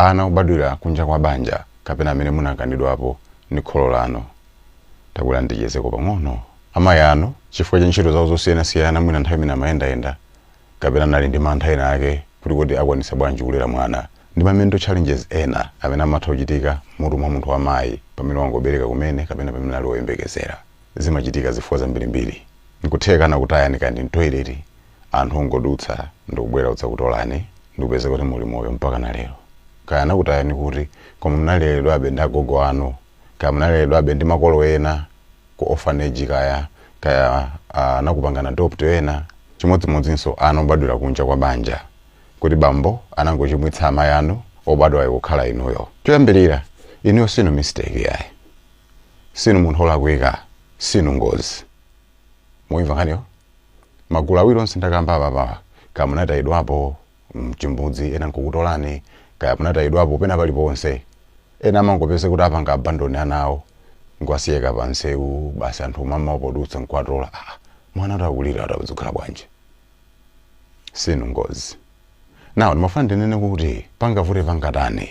Ana obadwira kunja kwa banja kapena amene munakanidwapo ndi kholo lanu, tabwera ndichezeko pang'ono. Amayi anu, chifukwa cha ntchito zawo zosiyanasiyana, mwina nthawi imene amayendayenda kapena anali ndi mantha ena ake kuti kodi akwanisa bwanji kulera mwana, ndi ma mental challenges ena amene amatha kuchitika mutu mwa munthu wamayi pamene wangobereka kumene kapena pamene ali woyembekezera. Zimachitika zifukwa zambirimbiri. Nkutheka anakutayani kandi mtoilet, anthu ongodutsa ndikubwera kudzakutolani ndikupeza kuti muli moyo mpaka na lero. Kaya anakutayani kuti, koma munaleredwabe ndi agogo anu, kaya munaleredwabe ndi makolo ena ku orphanage, kaya anakupangana adopt ena. Chimodzimodzinso ana obadwira kunja kwa banja, kuti bambo anangochimwitsa amayi anu, obadwa kukhala inuyo. Choyambirira, inuyo sinu mistake yayi, sinu munthu olakwika, sinu ngozi. Muimva nkhaniyo? Magulu awiri onse ndakamba apapa, kaya munatayidwapo mchimbudzi ena nkukutolani, kaya munatayidwapo pena paliponse, ena amangopeza kuti apanga abandon ana awo nkuwasiyeka pansewu basi, anthu mama podutsa nkuwatola. Ah, mwana atakulira atadzukhala bwanji? Sinu ngozi. Nawo ndimafuna ndinene kuti pangavute pangatani,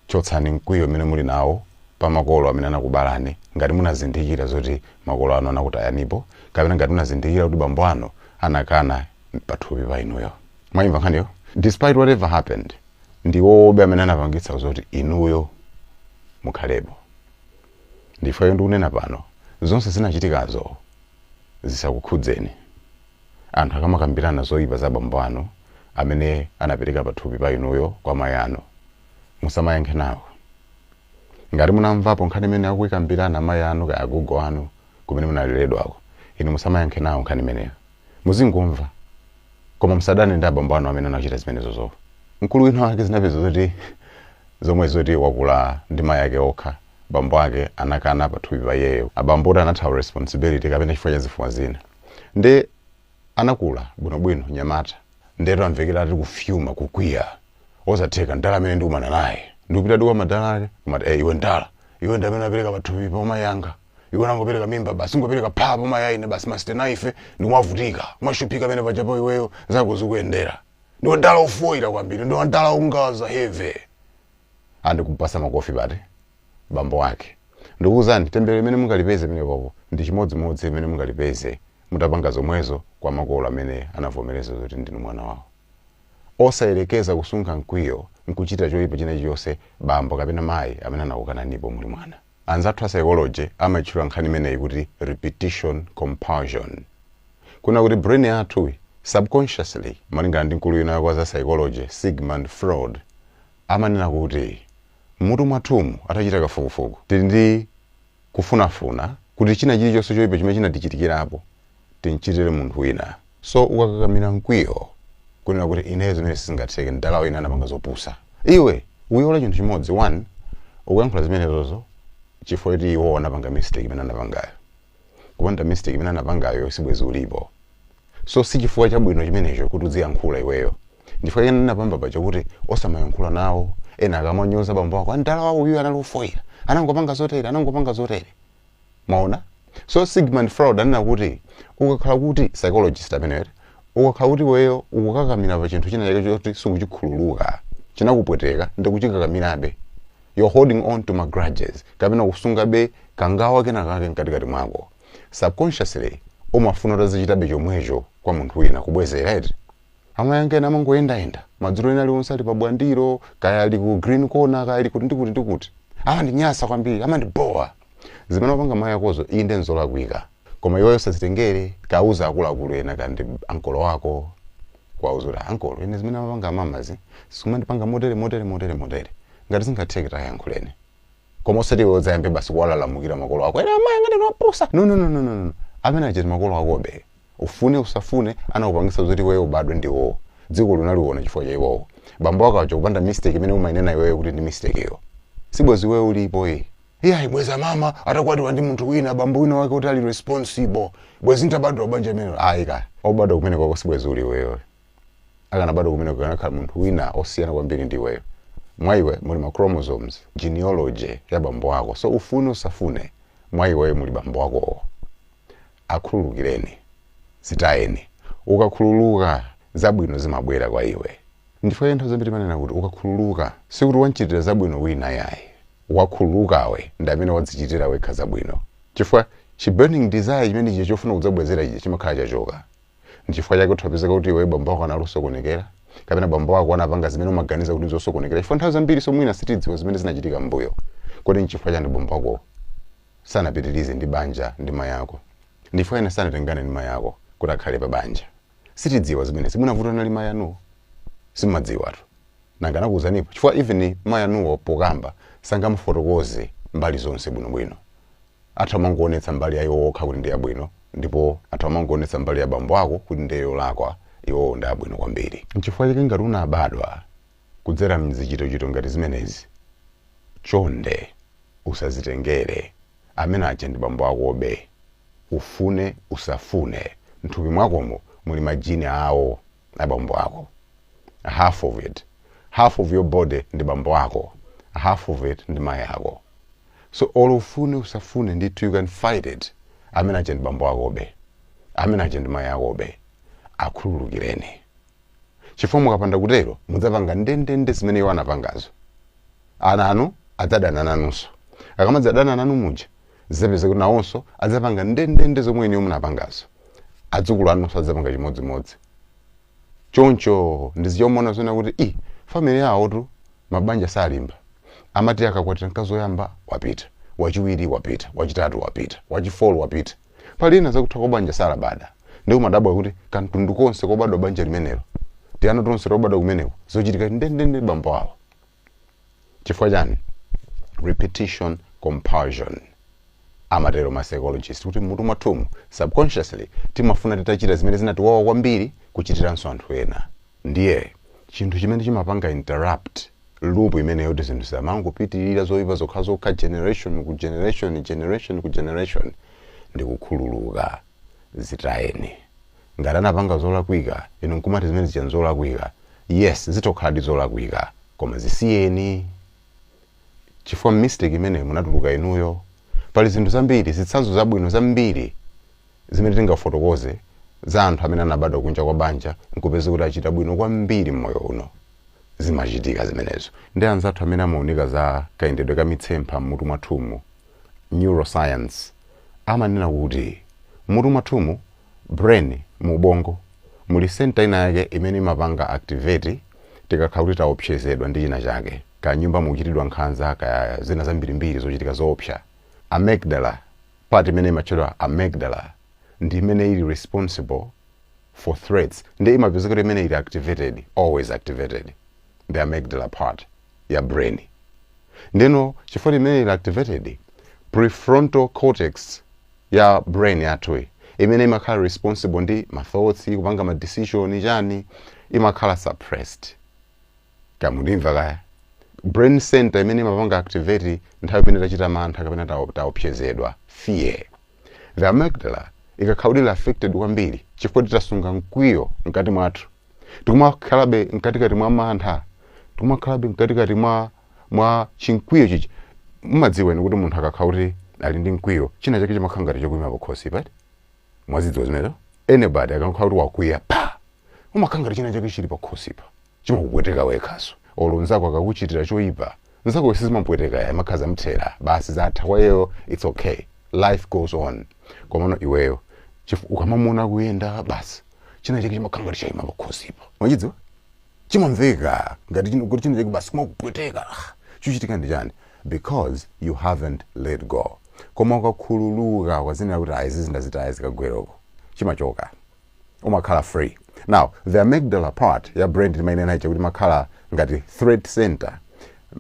chotsani mkwiyo umene muli nawo pa makolo amene anakubalani. Ngati munazindikira zoti makolo anu anakutayanipo, kapena ngati munazindikira kuti bambo anu anakana pathupi pa inuyo, mwayimva nkhaniyo? Despite whatever happened, ndiwobe amene anapangitsa zoti inuyo mukhalepo. Ndifeyo ndikunena pano, zonse zinachitikazo zisakukhudzeni. Anthu akamakambirana zoyipa za bambo anu amene anapereka pathupi pa inuyo kwa mayi anu, musamayankhe nawo. Ngati munamvapo nkhani imene akuyikambirana amayi anu kaya agogo anu kumene munaleredwako, inu musamayankhe nawo nkhani imeneyo, muzingomva, koma musadane ndi abambo anu amene anachita zimenezozo. Mkulu wina wake zinapeza zoti zomwe zoti wakula ndi mayi ake okha, bambo ake anakana pathupi pa iyeyo, abambo oti anathawa responsibility kapena chifukwa cha zifukwa zina, ndi anakula bwinobwino nyamata, ndeto amvekera ati kufyuma, kukwiya, osatheka, ndala amene ndikumana naye, ndikupita dikwa madala ake kumati, "Eh, iwe ndala iwe, ndi amene apereka pathupi pa mayi anga. Iwe nangopereka mimba basi, ngopereka pha pa mayi aine basi, masitena ife ndikumavutika, kumashuphika pamene pachapo, iweyo zako zikuyendera. Ndiwe ndala ofoyira kwambiri, ndiwe ndala ungaza heavy." Andikupasa makofi pati bambo wake. Ndikuwuzani, tembero imene mungalipeze imene popo ndi chimodzimodzi imene mungalipeze mutapanga zomwezo kwa makolo amene anavomereza zoti ndinu mwana wawo. Osayerekeza kusunkha mkwiyo nkuchita choyipa china chilichonse bambo kapena mayi amene anakukananipo muli mwana. Anzathu a psychology amatchula nkhani imeneyi kuti repetition compulsion, kuna kuti brain yathu subconsciously, malingana ndi mkulu wina kwa za psychology Sigmund Freud, amanena kuti mutu mwathumu, atachita kafukufuku, tili ndi kufunafuna kuti china chilichonse choyipa chimene chinatichitikirapo tinchitire munthu wina. So ukakakamira mkwiyo kunena kuti ineyo zimene sizingatheke, ndala wina anapanga zopusa, iwe uyola chinthu chimodzi. One, ukuyankhula zimenezozo chifukwa kuti iwo anapanga mistake imene anapangayo. Kupanda mistake imene anapangayo, sibwezi ulipo. So si chifukwa chabwino chimenecho kuti uziyankhula iweyo. Ndifukwa chake ndinapamba paja kuti osamayankhula nawo ena akamanyoza bambo ako, "Andala wawo uyu anali ofoira, anangopanga zotere, anangopanga zotere." Maona? So Sigmund Freud anena kuti ukakhala kuti, psychologist ameneyo, ukakhala kuti iweyo ukukakamira pa chinthu china chake choti sikuchikhululuka, chinakupweteka, ndikuchikakamirabe, you're holding on to my grudges kapena kusungabe kangawa kenakake mkatikati mwako, subconsciously umafuna utazichitabe chomwecho kwa munthu wina, kubwezera eti. Amayankena amangoyendayenda madzulo ena aliwonse, ali pa Bwandiro, kaya ali ku Green Corner, kaya ali kuti ndikuti ndikuti, amandinyasa kwambiri, amandibowa. Zimene wapanga mayi akozo, inde, nzolakwika, koma iweyo usazitengere. Kauza akuluakulu ena, kandi ankolo wako, kwauza kuti, "Ankolo, ine zimene amapanga amamazi sikumandipanga motere, motere, motere, motere. Ngati zingatheke, tayankhuleni." Koma usati iwe udzayambe basi kuwalalamukira makolo ako, "Ena amayi ngati nopusa." No, no, no, no, no, no. Amene achiti makolo akobe, ufune usafune, anakupangisa zoti iweyo ubadwe ndiwo. Dziko linaliona chifukwa cha iwowo. Bambo ako acho, kupanda mistake imene umayinena iweyo kuti ndi mistake iyo, sibwezi iweyo ulipo. Iyi iya ibweza mama atakwatiwa ndi munthu wina, bambo wina wake kuti ali responsible, bwezi ntabadwa banja imene ayi. Kaya obadwa kumene kwako, sibwezi uli iweyo. Akanabadwa kumene kanakhala munthu wina osiyana kwambiri ndi iweyo. Mwa iwe muli ma chromosomes, genealogy ya bambo ako. So ufune usafune, mwa iweyo muli bambo akowo. Akhululukireni, zitayeni. Ukakhululuka, zabwino zimabwera kwa iwe. Ndifo nthawi zambiri manena kuti ukakhululuka, sikuti wanchitira zabwino wina yayi. Wakhululukawe ndi amene wadzichitira wekha zabwino, chifukwa chi burning desire chimene chija chofuna kudzabwezera chija chimakhala chachoka. Nchifukwa chake uthapezeka kuti iwe bambo ako analosokonekera, kapena bambo ako anapanga zimene umaganiza kuti zosokonekera, chifukwa nthawi zambiri so mwina sitidziwa zimene zinachitika m'mbuyo. Kodi nchifukwa chani bambo ako sanapitirize ndi banja ndi mayi ako? Ndifukwa ena sanatengane ndi mayi ako kuti akhale pa banja? Sitidziwa zimene simunavutana ndi mayi anuwo, simumadziwatu. Nanga anakuwuzanipo? Chifukwa even mayi anuwo pokamba sangamufotokoze mbali zonse bwinobwino. Atha mangoonetsa mbali ya iwo okha kuti ndi yabwino, ndipo atha mangoonetsa mbali ya bambo ako kuti ndiye yolakwa, iwowo ndi abwino kwambiri. Nchifukwa chake ngati unabadwa kudzera mzichitochito ngati zimenezi, chonde usazitengere. Amene aja ndi bambo akobe, ufune usafune. Mthupi mwakomo muli ma genes awo abambo ako. Half of it, half of your body ndi bambo ako, half of it ndi mayi ako. So olo ufune usafune, ndithu you can fight it, amene aja ndi bambo akobe, amene aja ndi mayi akobe. Akhululukireni, chifukwa mukapanda kutero mudzapanga ndendende zimene iwo anapangazo. Ana anu adzadana nanunso. Akamadzadana nanu muja, zidzapeza kuti nawonso adzapanga ndendende zomwe inuyo munapangazo. Adzukulu anunso adzapanga chimodzimodzi. Choncho ndizichomona zona kuti i family yawotu mabanja salimba. Amati akakwatira mkazi woyamba wapita, wachiwiri wapita, wachitatu wapita, wachifolo wapita, pali ena zakutha kwa banja salabada. Ndi umadabwa kuti kamtundu konse kobadwa banja limenelo, tiyana tonse tobadwa kumeneko, zochitika ndendende bambo awo. Chifukwa chani? Repetition compulsion, amatero ma psychologist, kuti mutu mwathumu subconsciously timafuna titachita zimene zinatiwawa kwambiri kuchitiranso anthu ena. Ndiye chinthu chimene chimapanga interrupt loop imeneyo kuti zinthu zisamangopitirira zoyipa zokhazokha generation ku generation, generation ku generation, ndi kukhululuka. Zitayeni. Ngati anapanga zolakwika, inu nkumati zimene zija nzolakwika, yes, zitokhala ndi zolakwika, koma zisiyeni, chifukwa mistake imene munatuluka inuyo. Pali zinthu zambiri, zitsanzo zabwino zambiri zimene tingafotokoze za anthu amene anabadwa kunja kwa banja nkupeza kuti achita bwino kwambiri mmoyo uno. Zimachitika zimenezo. Ndi anzathu amene amaoneka za kayendedwe ka mitsempha mmutu mwathumu, neuroscience, amanena kuti mutu mwathumu, brain, mu ubongo muli center ina yake imene imapanga activate tikakhala kuti taopsezedwa ndi china chake, kaya nyumba mukuchitidwa nkhanza, kaya zina zambirimbiri zochitika zoopsa. Amygdala, part imene imatchedwa amygdala, ndi imene ili responsible for threats. Ndi imapezeka kuti imene ili activated, always activated, the amygdala part ya brain. Ndino chifukwa imene ili activated, prefrontal cortex ya brain yathu imene imakhala responsible ndi ma thoughts, kupanga ma decision chani, imakhala suppressed. Kamundimva kaya? Brain center imene imapanga activate nthawi imene tachita mantha kapena taopsezedwa, fear, the amygdala, ikakhala kuti affected kwambiri, chifukwa titasunga mkwiyo mkati mwathu, tikumakhalabe mkatikati mwa mantha, tikumakhalabe mkatikati mwa chinkwiyo chichi. Mumadziwa inu kuti munthu akakhala kuti ali ndi mkwiyo, china chake chimakhala ngati chokuyima pakhosi pati? Mwazidziwa zimenezo? Anybody akakhala kuti wakwiya pa, umakhala ngati china chake chili pakhosipa, chimakupweteka wekhaso. Olo nzako akakuchitira choyipa, nzako sizimapweteka ya, makhala zamthera basi, zatha kwa iyeyo, it's okay, life goes on. Komano iweyo ukamamuona kuyenda basi, china chake chimakhala ngati chayima pakhosipa. Mwachidziwa? Chimamveka ngati chino, kuti china chake basi kumakupweteka. Ah, chochitika ndi chani? Because you haven't let go. Koma ukakhululuka, ukazinena kuti ayi, izi ndazitaya, zikagweroko, chimachoka, umakhala free. Now the amygdala part ya brain timainena icha kuti imakhala ngati threat center,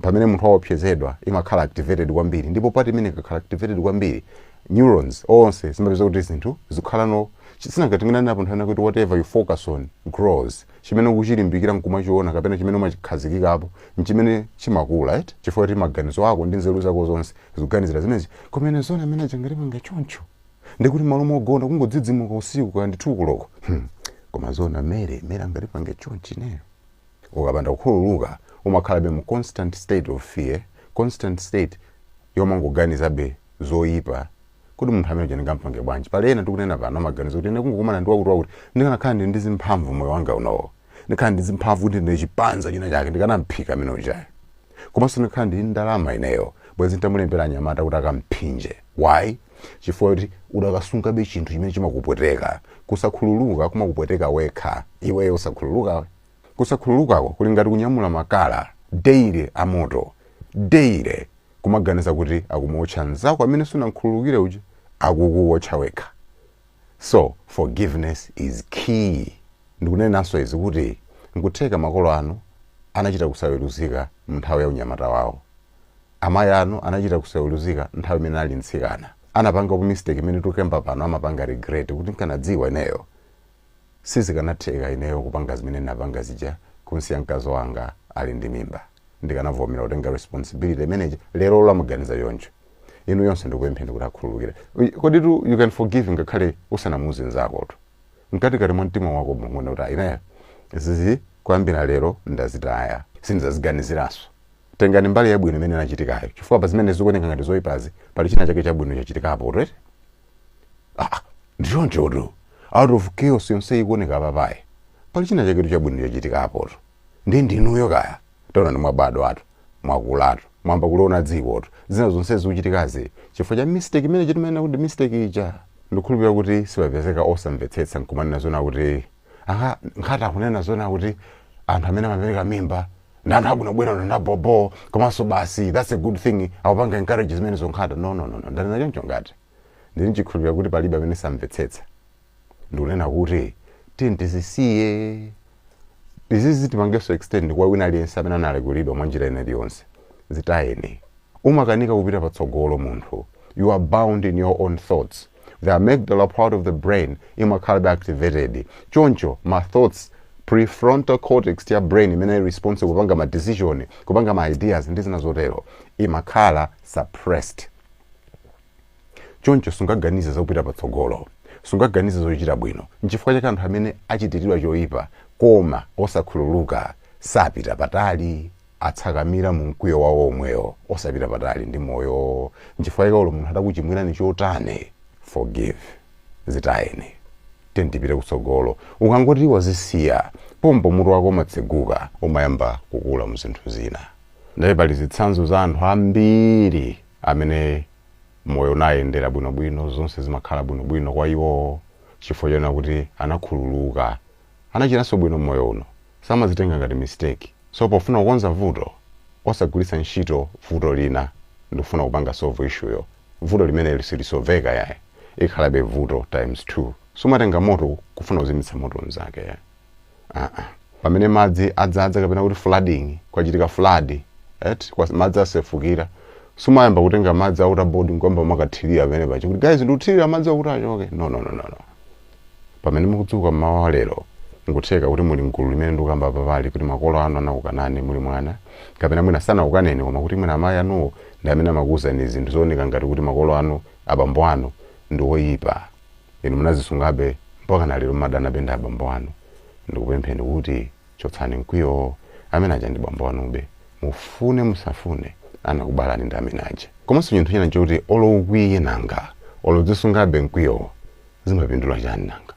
pamene munthu waopsezedwa imakhala activated kwambiri. Ndipo part imene ikakhala activated kwambiri, neurons onse zimapeza kuti zinthu zikukhala no sinangatingenapo nthawi kuti whatever you focus on grows. Chimene ukuchilimbikira nkumachiona kapena chimene umachikhazikikapo nchimene chimakula, right? Chifukwa kuti maganizo ako ndi nzeru zako zonse zikuganizira zimenezi. Komene zona amene ajangatipanga choncho, ndikuti malo mogona kungodzidzimuka usiku kaya ndi 2 koloko, koma zona mere mere angatipange chonchi neyo. Ukapanda kukhululuka umakhalabe mu constant state of fear, constant state yomangoganizabe zoyipa, kuti munthu amene uja ndingampange bwanji. Pali ena tikunena pano amaganiza kuti ine kungokumana ndi wakuti wakuti, ndikanakhala ndi zimphamvu moyo wanga unowo, Ndikhala ndi zimphamvu kuti ndine chipanza china chake, ndikanamphika amene ujayo. Komanso ndikhala ndi ndalama ineyo, bwezi nditamulembera anyamata kuti akamphinje. Why? Chifukwa kuti udakasungabe chinthu chimene chimakupweteka. Kusakhululuka kumakupweteka wekha iweyo usakhululuka. Kusakhululukako kuli ngati kunyamula makala daily amoto, daily kumaganiza kuti akumuotcha mnzako amene sunamkhululukire uja, akukuwotcha wekha. So forgiveness is key. Ndikunenanso izi kuti nkutheka makolo anu anachita kusaweruzika nthawi ya unyamata wawo, amayi anu anachita kusaweruzika nthawi imene ali mtsikana, anapanga mistake imene tikukamba pano, amapanga regret kuti nkanadziwa ineyo sizikanatheka ineyo kupanga zimene napanga zija, kunsiya mkazi wanga ali ndi mimba, ndikanavomera kutenga responsibility imeneji. Lero lamaganiza choncho. Inu yonse ndikupempheni kuti akhululukire. Koditu you can forgive ngakhale usanamuuze nzakoto, mkatikati mwa mtima wako mung'ono kuti ineyo zizi kuyambira lero ndazitaya, sindizaziganiziranso. Tengani mbali yabwino imene inachitikayo, chifukwa pa zimene zikuoneka ngati zoyipazi pali china chake chabwino chachitikapo, right? Ah, ndichonchotu. Out of chaos yonse ikuoneka papayi, pali china chaketu chabwino chachitikapotu. Ndi ndinuyo kaya taona ndi mwabadwa atu, mwakulatu, mwamba kuliona dzikotu, zina zonse zikuchitikazi chifukwa cha mistake imene chitimene kuti mistake ija. Ndikukhulupirira kuti sipapezeka osamvetsetsa nkumanena zona kuti aka nkhati akunena zona kuti anthu amene amapereka mimba ndi anthu abwinobwino ndi abobo, komanso basi that's a good thing, akupanga encourage zimene zonkhata. No, no, no, no. Ndanena choncho ngati ndili nchikhulupirira kuti palibe amene samvetsetsa. Ndikunena kuti tiye tizisiye izizi, tipangenso extend kwa wina aliyense amene analakwilidwa mwa njira ina iliyonse. Zitayeni. Umakanika kupita patsogolo munthu. You are bound in your own thoughts. The amygdala part of the brain imakhalabe activated. Choncho ma thoughts, prefrontal cortex ya brain imene responsible kupanga ma decision, kupanga ma ideas ndi zina zotero, imakhala suppressed. Choncho sungaganize zakupita patsogolo, sungaganize zochita bwino. Nchifukwa chake anthu amene achitiridwa choyipa koma osakhululuka sapita patali, atsakamira mu mkwiyo wawo omweyo, osapita patali ndi moyo. Nchifukwa chake olo munthu atakuchimwirani chotani, forgive, zitayeni, tiyeni kutsogolo. Ukangoti wazisiya, pompo mutu wako umatseguka, umayamba kukula mu zinthu zina. Ndiye pali zitsanzo za anthu ambiri amene moyo unayendera bwinobwino, zonse zimakhala bwinobwino kwa iwo chifukwa chonena kuti anakhululuka, anachitanso bwino mmoyo uno, samazitenga ngati mistake. So pofuna kukonza vuto, osagwiritsa ntchito vuto lina ndikufuna kupanga solve issue yo. Vuto limene silisoveka yayi, ikhalabe vuto times 2. Sumatenga moto kufuna kuzimitsa moto mnzake yayi. Ah, ah. Pamene madzi adzadza kapena kuti flooding, kwachitika flood et kwa madzi asefukira, sumayamba kutenga madzi a Water Board nkwamba makathirira pamene pachi kuti guys, ndikuthirira madzi akuti achoke. No, no, no, no, no. Pamene mukudzuka mmawa wa lero, nkutheka kuti muli mgulu limene ndikukamba papali, kuti makolo anu anakukanani muli mwana, kapena mwina sanakukaneni, koma kuti mwina amayi anuwo ndi amene amakuwuzani zinthu zooneka ngati kuti makolo anu, abambo anu ndi oyipa. Inu munazisungabe mpaka na lero, mmadanabe ndi abambo anu. Ndikupempheni kuti chotsani mkwiyo. Amene aja ndi bambo anube, mufune musafune, anakubalani ndi amene aja. Komanso chinthu china nchokuti olo ukwiye nanga, olo uzisungabe mkwiyo, zimapindula chani nanga?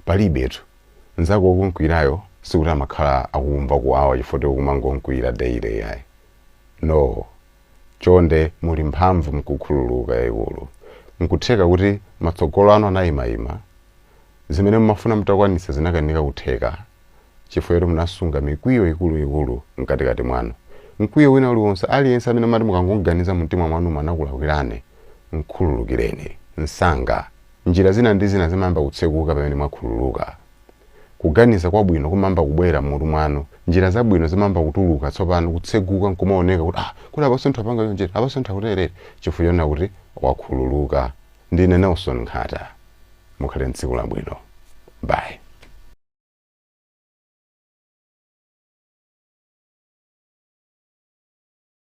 Palibetu. Nzako wokunkwirayo sikuti amakhala akumva kuwawa chifukwa kumangomkwira daily yayi, no. Chonde, muli mphamvu mkukhululuka yayikulu. Nkutheka kuti matsogolo anu anayimayima, zimene mumafuna mutakwanitsa zinakanika kutheka chifukwa choti munasunga mikwiyo ikuluikulu mkatikati mwanu. Mkwiyo wina uliwonse, aliyense amene mati mukangoganiza mumtima mwanu anakulakwirani, mkhululukireni msanga. Njira zina ndi zina zimayamba kutsekuka pamene mwakhululuka. Kuganiza kwabwino kumayamba kubwera mmutu mwanu, njira zabwino zimayamba kutuluka tsopano, kutseguka nkumaoneka kuti ah, kuti apaso nthu apanga chonchera, apaso nthu akuterere, chifukwa chonena kuti wakhululuka. Ndine Nelson Nkhata. Mukhale mtsiku labwino. Bye.